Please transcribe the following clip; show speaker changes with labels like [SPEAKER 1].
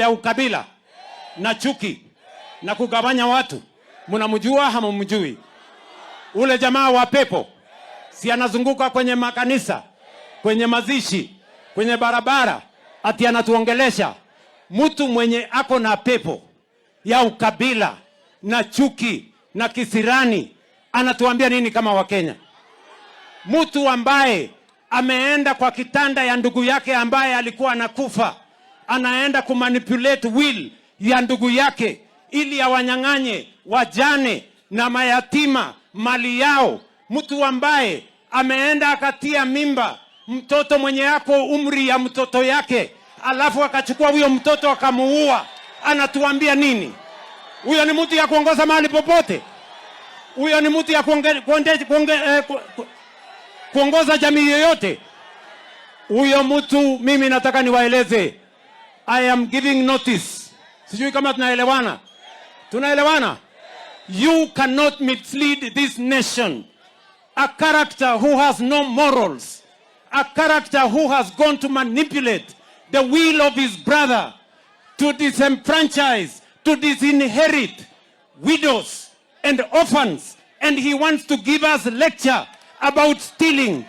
[SPEAKER 1] Ya ukabila na chuki na kugawanya watu, mnamjua hamumjui? Ule jamaa wa pepo si anazunguka kwenye makanisa, kwenye mazishi, kwenye barabara, ati anatuongelesha. Mtu mwenye ako na pepo ya ukabila na chuki na kisirani anatuambia nini kama Wakenya? Mtu ambaye ameenda kwa kitanda ya ndugu yake ambaye alikuwa anakufa, anaenda kumanipulate will ya ndugu yake ili awanyang'anye wajane na mayatima mali yao. Mtu ambaye ameenda akatia mimba mtoto mwenye yako umri ya mtoto yake, alafu akachukua huyo mtoto akamuua, anatuambia nini? Huyo ni mtu ya kuongoza mahali popote? Huyo ni mtu ya kuongoza jamii yoyote? Huyo mtu mimi nataka niwaeleze, I am giving notice. Sijui kama tunaelewana. Tunaelewana? You cannot mislead this nation. A character who has no morals, a character who has gone to manipulate the will of his brother, to disenfranchise, to disinherit widows and orphans, and he wants to give us lecture about stealing.